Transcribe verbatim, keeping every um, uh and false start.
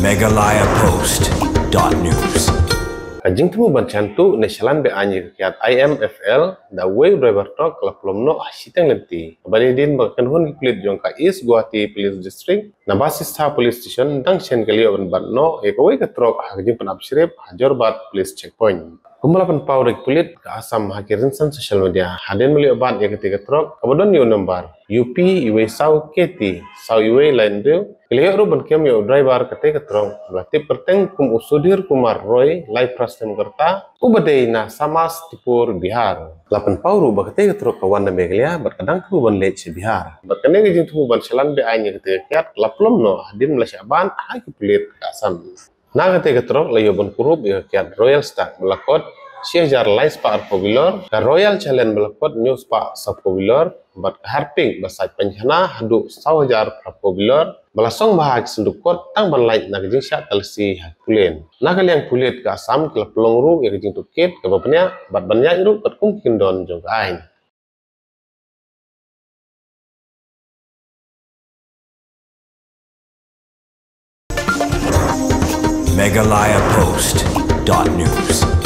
Meghalaya Post dot news. Ka jingthmu ban shah tuh ne shalan be-aiñ ïa ka kiad I M F L da uwei u driver truck ka la pynlong noh ha shiteng lynti. Kaba ïadei bad ka kynhun ki pulit jong ka East Guwahati Police District, na Basistha Police Station, dang shen ka la ïoh ban bat noh ïa kawei ka truck ha ka jingpynap shrip ha Jorabat Police Checkpoint. Kumba la pynpaw da ki pulit ka Assam ha ki rynsan social media, hadien ba la ïoh bat ïa katei ka truck kaba don ïa u number U P uwei saw K T saw uwei laiphew, ki la ïoh ruh ban kem ïa u driver katei ka truck ba la tip kyrteng kum u Sudhir Kumar Roy, lai phra snem ka rta, uba dei na Samastipur, Bihar. La pynpaw ruh ba katei ka truck ka wan na Meghalaya bad ka dang kyrduh ban leit sha Bihar. Bad kane ka jingthmu ban shalan be-aiñ ïa katei ka kiad ka la pynlong noh hadien ba la shah bat ha ki pulit ka Assam. Na katei ka truck la ïoh ban kurup ïa ka kiad Royal Star ba la kot shi hajar lai spah arphew bilor, ka Royal Challenge ba la kot hynñiew spah saphew bilor, bad ka Harping ba sait painkhana haduh saw hajar arphew bilor, ba la song bha ha ki synduk kot tang ban lait na ka jingshah talasi ha ki pulit. Na ka liang pulit ka Assam ki la pynlong ruh ïa ka jingtohkit kaba bniah bad ban ïaid ruh katkum ki kyndon jong ka aiñ. Meghalaya Post dot news.